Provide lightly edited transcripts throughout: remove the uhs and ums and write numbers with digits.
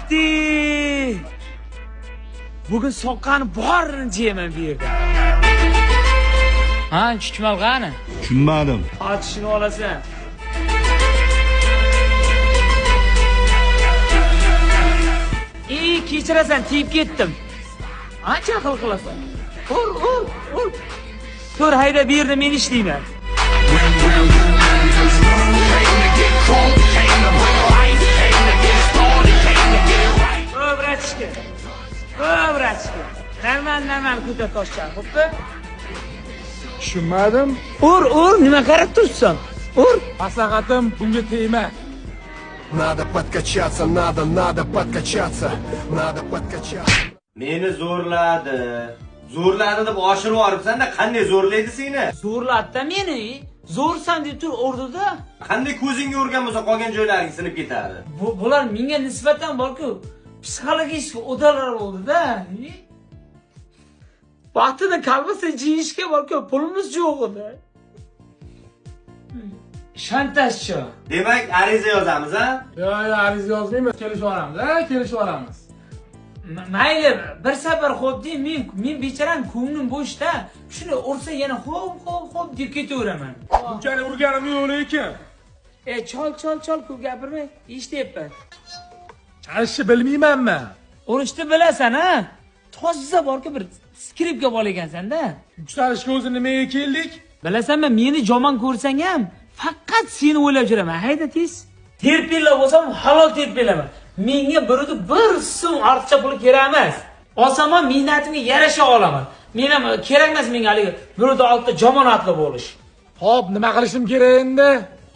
Ты! Bugun soqqani borini jeyman bu yerda. Ha, chuchmal qani? Tushunmadim. Ochishini olasan. Ey, kechirasan, tegib ketdim. Ancha xil qilasan. Ur, ur, ur. Tur, hayda, bu yerda men ishlayman. O, братишка. O, братишка. Normal, normal ko'tar toshchani, xo'pmi? Tushunmadim. Ur, ur, nima qarab turibsan? Ur. Maslahatim, bunga tegma. Надо подкачаться, надо, надо подкачаться, надо подкачаться. Meni zo'rladi. Zo'rladi deb oshirib yuboribsan-da, qanday zo'rlaydi seni? Zo'rlatda meni. Zo'rsan deb tur urdida. Qanday ko'zingga urgan bo'lsa, qolgan joylaring sinib ketadi. Bular menga nisbatan borku psixologik udarlar bo'ldi-da. Vaqtida kolbasa yeyishga borku pulimiz yo'q edi. Shantajchi. Demak, ariza yozamiz, a? Yo'q, yo'q, ariza yozmaymiz, kelishib olamiz, ha, kelishib olamiz. Mayli, bir safar xo'p deng, men becharam ko'nglim bo'shda. Shuni ursa yana xo'p, xo'p, xo'p deb ketaveraman. Bunchalik urganim yo'q lekin. E, chol, chol, chol, ko'p gapirmay, eshityapman. Chalishni bilmaymanmi? Urishni bilasan, ha? Toza borku bir skripka bor ekansan-da. Yuksalishga o'zi nimaga keldik? Bilasanmi, meni jomon ko'rsang ham faqat seni o'ylab yuraman. Hayda tez. Terpilla bo'lsam halol terpillaman. Menga birovni bir so'm ortiqcha puli kerak emas. Olsam ham mehnatimga yarasha olaman. Men ham kerak emas menga haligi birovni oldida jomon otli bo'lish. Xo'p, nima qilishim kerak endi?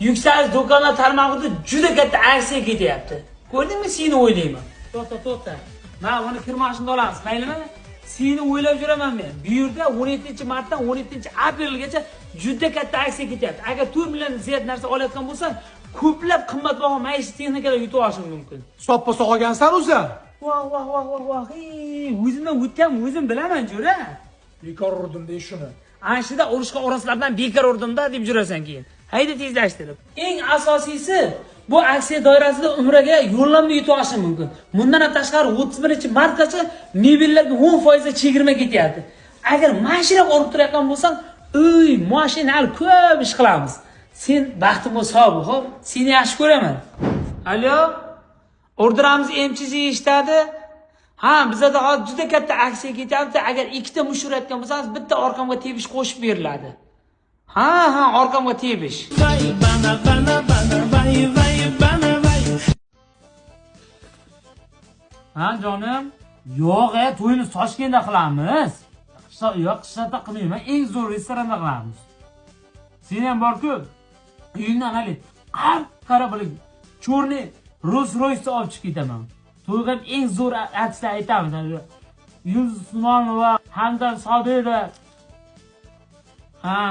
Yuksalish do'konlar tarmog'ida juda katta aksiya ketyapti. Ko'rdingmi, seni o'ylayman. To'xta, to'xta. Mana buni kir mashinada olamiz, maylimi? Seni o'ylab yuraman men. Bu yerda 17 martdan 17 aprelgacha juda katta aksiya ketyapti. Agar 4 million ziyod narsa olayotgan bo'lsang, ko'plab qimmatbaho maishiy texnikalar yutib olishing mumkin. Soppa sog'agansan o'zi. Voh, voh, voh, voh, voh. Ey, o'zimdan o'tgan o'zim bilaman, jo'ra. Bekor urdim dey shuni. Ana shunda urushqa o'roslardan bekor urdimda deb jurasan keyin. Hayda tezlashtirib. Eng asosiysi, bu aksiya doirasida umraga yo'llanma yutib olishing mumkin. Bundan ham tashqari 31 martgacha mebellarga 10% chegirma ketyapti. Agar mashina urib turayotgan bo'lsang, uy, mashina hali ko'p ish qilamiz. Sen baxtimga sog' bo'l, xo'p? Seni yaxshi ko'raman. Alo? Orderamiz MCC eshitadi. Ha, bizada hozir juda katta aksiya ketyapti. Agar ikkita mush urayotgan bo'lsangiz, bitta orqamga tepish qo'shib beriladi. Ha, ha, orqamga tepish. Ha, jonim. Yo'q, to'yni Toshkentda qilamiz. Yo'q, qishloqda qilmayman. Eng zo'r restoranda qilamiz. Sen ham bor-ku, uyingdan hali qap-qora bo'lib, cho'rni Rolls Royce'ni olib chiqib ketaman. To'yga ham eng zo'r artistlar aytamiz. Yulduz Usmonova, Hamdam Sobirova. Ha.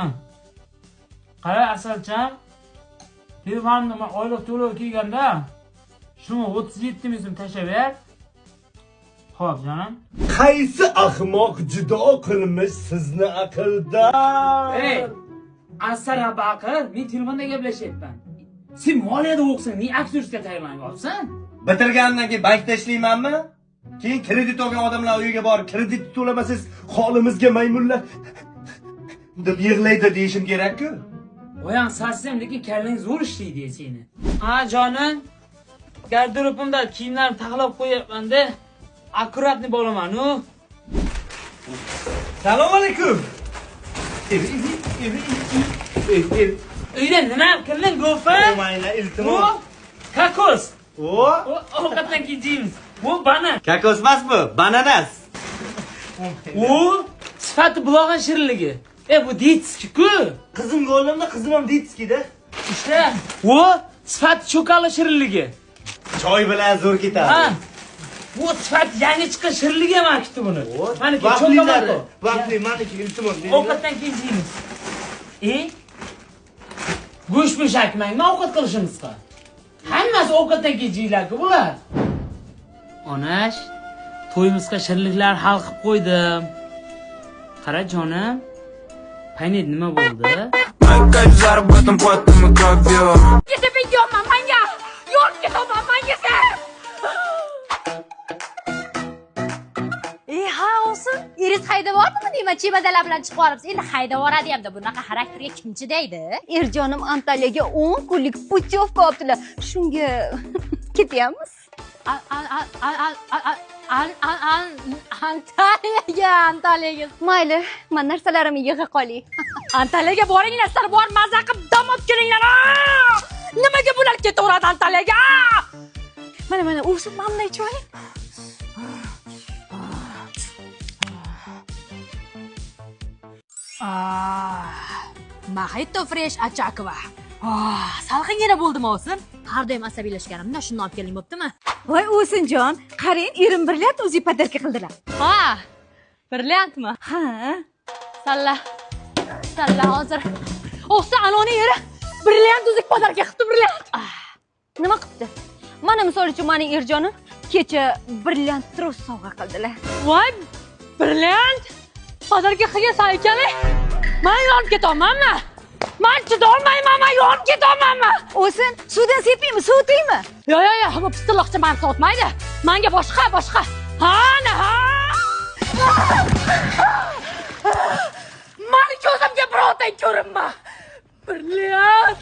Qara asalcham, telefonni man oylik to'lov kelganda shuni 37 ming so'm tashlab ber. Xo'p, jonim. Qaysi ahmoq judo qilmish sizni aqldan? Ey, asara baqir, men telefonda gaplashyapman. Sen moliyada o'qisan, ne aktyorga tayyorlanyapsan? Bitirgandan keyin bankda ishlaymanmi? Keyin kredit olgan odamlar uyiga borib kredit to'lamasangiz holimizga maymunlar deb yig'laydi deyishim kerak-ku. Oyam sassam, lekin kallang zo'r ishlaydi seni. Ha, jonim. Garderobimda kiyimlarni taxlab qo'yapman-da. Akkuratni bo'laman, u. Salom alaykum. Uyda nima qilding, go'fa? Mayli, Bu iltimos. kokos. O, U ovqatdan keyin yeymiz. Bu banan. Kokos emas bu, bananas. U sifati bulog'in shirinligi. E, bu detski-ku. Qizimga oldimda, qizim ham detskida. Ishla. U sifati cho'kali shirinligi. Choy bilan zo'r ketadi. Ha. Bu sifat yangi chiqqan shirinligi ham akti buni. Maniki Vaflilari, cho'kamako. vafli maniki, iltimos. Ovqatdan keyin yeymiz. E? Go'sht mushakmangmi ovqat qilishimizga? Hammasi ovqatdan keyin yeyiladi bular. Onash, to'yimizga shirinliklar hal qilib qo'ydim. Qara jonim, paynet nima bo'ldi? Заработан потом и кровью. Ketib yo'qman manga. Yo'q ketaman manga sen. Eringiz haydab yubordimi deyman, chemodanlar bilan chiqib olibsiz. Endi haydab yuboradi hamda, bunaqa xarakterga kim chidaydi? Erjonim Antaliyaga 10 kunlik putyovka olibdilar. Shunga ketyapmiz. Antaliyaga, Antaliyaga. Mayli, men narsalarimni yig'a qolay. Antaliyaga boringlar, sizlar bor maza qilib dam olib kelinglar. Nimaga bular ketaveradi Antaliyaga? Mana mana, o'zim mana ichib oling. Mojito fresh Achakova. Salqingina bo'ldimi o'sin? Har doim asabiylashganimda shuni olib keling, bo'ptimi? Voy O'sinjon, qarang, erim brilliant o'zi podarka qildilar. Ha, brilliantmi? Ha. Salla. Salla hozir. O'xsa anoni eri brilliant o'zi podarka qildi, brilliant. Nima qildi? Mana misol uchun mening Erjonim kecha brilliant tros sovg'a qildilar. Voy, brilliant podarka qilgan san ekan. Men yonib ketamanmi? Men chidolmayman, men yonib ketamanmi? O'sin, suvdan sepaymi, sovutaymi? Yo, yo, yo, bu pistilloqcha meni sovutmaydi. Menga boshqa, boshqa. Ha, na, ha. Meni ko'zimga birortang ko'rinma. Brilliant.